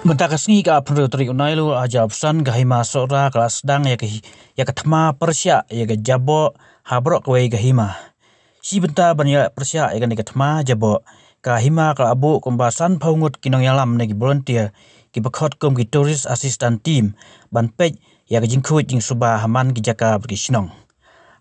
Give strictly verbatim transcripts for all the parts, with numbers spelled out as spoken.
Mynta ka sngi ka arphew hynriew tarik u Naiwieng arhajar arphew san, ka hima Sohra ka la sdang ïa ka hi-, ïa ka thma pyrshah ïa ka jaboh ha baroh kawei ka hima. Shi bynta ban ïa pyrshah ïa kane ka thma jaboh, ka hima ka la buh kumba sanphew ngut ki nongïalam ne ki volunteer kiba khot kum ki tourist assistant team ban peit ïa ka jingkhuid jingsuba ha man ki jaka bad ki shnong.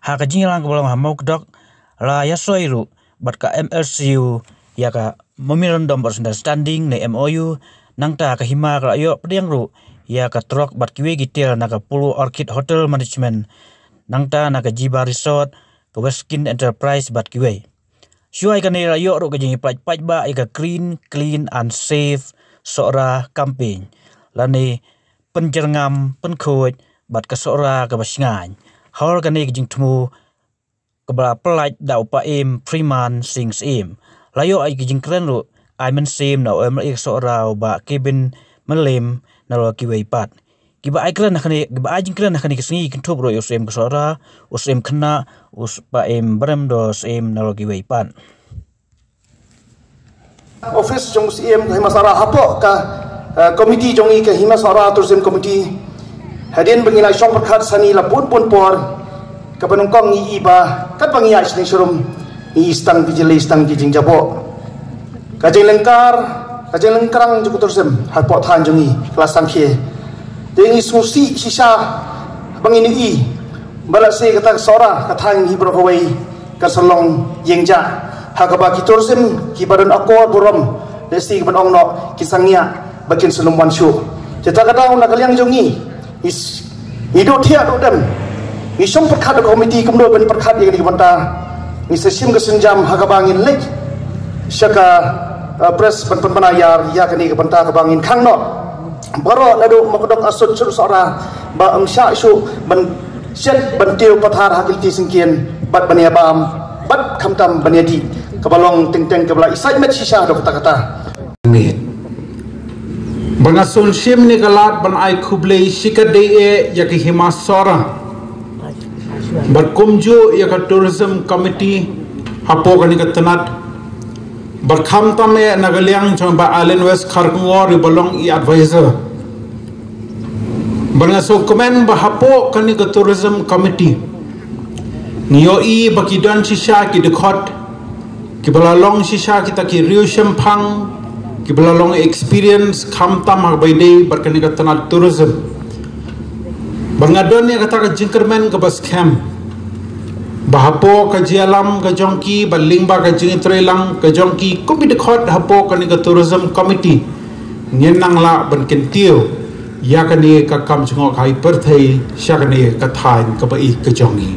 Ha ka jingïalang kaba long ha Mawkdok, la ïasoi ruh bad ka M L C U ïa ka Memorandum of Understanding ne M O U, nangta ka hima ka la ïoh pdiang ruh ïa ka trok bad kiwei ki tiar na ka Polo Orchid Hotel Management, nangta na ka Jiba Resort, ka Westkin Enterprise bad kiwei. Shuwa ïa kane la ïoh ruh ka jingïapait paidbah ïa ka Green, Clean and Safe Sohra campaign, lane pynjyrngam, pynkhuid bad ka Sohra kaba shngaiñ. Halor kane ka jingthmu kaba la pyllait da u Paiem Freeman Sing Syiem, la ïoh ai ka jingkren ruh ai mynsiem na u M L A ka Sohra, u Bah Kevin Mylliem, nalor kiwei pat. Kiba ai kren ha kane, kiba ai jingkren ha kane ka sngi kynthup ruh ïa u Syiem ka Sohra, u Syiem Khynnah, u s-, Paiem Bremdo Syiem, nalor kiwei pat. Office jong u Syiem ka hima Sohra hapoh ka, eh, committee jong i, ka hima Sohra Tourism Committee. Hadien ba ngi la shong pyrkhat sani la bun bun por, kaba nyngkong ngi i ba katba ngi ïaid sha Nongshrum, ngi i stang ki jingïaleh, stang ki jingjaboh. Ka jinglyngkar, ka jinglyngkrang jong ka tourism hapoh thaiñ jong ngi ka la sangeh. Te ngi sngewsih shisha ba ngin ïohi ba lehse kata ka Sohra, ka thaiñ hi baroh kawei, ka sa long ïing jah ha kaba ki tourism kiba don akor burom, lehse kiban ong noh, ki sangeh ba kin sa nym wan shuh. Te kata ka daw na ka liang jong ngi, ngi s-, ngi duh thiah duh dem, ngi shong pyrkhat da ka committee kumno ban pyrkhat ïa kane ka bynta. Ngi sa shim ka sienjam ha kaba ngin leit sha ka, eh, press ban pynbna ïar ïa kane ka bynta kaba ngin khang noh baroh naduh Mawkdok, Arsut, Sohra, ba ym shah shuh ban shet ban tiew pathar ha ki lynti syngkien bad ban ïabam bad khamtam ban ïadih, kaba long teng teng kaba la isaid met shisha da kata kata. Ba nga sngewsih ne ka lad ban ai khublei shikatdei eh ïa ka hima Sohra bad kumjuh ïa ka tourism committee hapoh kane ka tnat, bad khamtam eh na ka liang jong Bah Allen West Kharkongor, i ba long i advisor. Bad nga sngewkmen ba hapoh kane ka tourism committee ngi ïohi ba ki don shisha ki dkhot kiba la long shisha kita ki riewshemphang, kiba la long experience khamtam ha kaba ïadei bad kane ka tnat tourism. Bad nga don ïa kata ka jingkyrmen kaba skhem ba hapoh ka jingïalam ka jong ki bad lyngba ka jingïatreilang ka jong ki kum ki dkhot hapoh kane ka tourism committee, ngin nang lah ban kyntiew ïa kane ka kam jngohkai pyrthei sha kane ka thaiñ kaba ïeit ka jong ngi.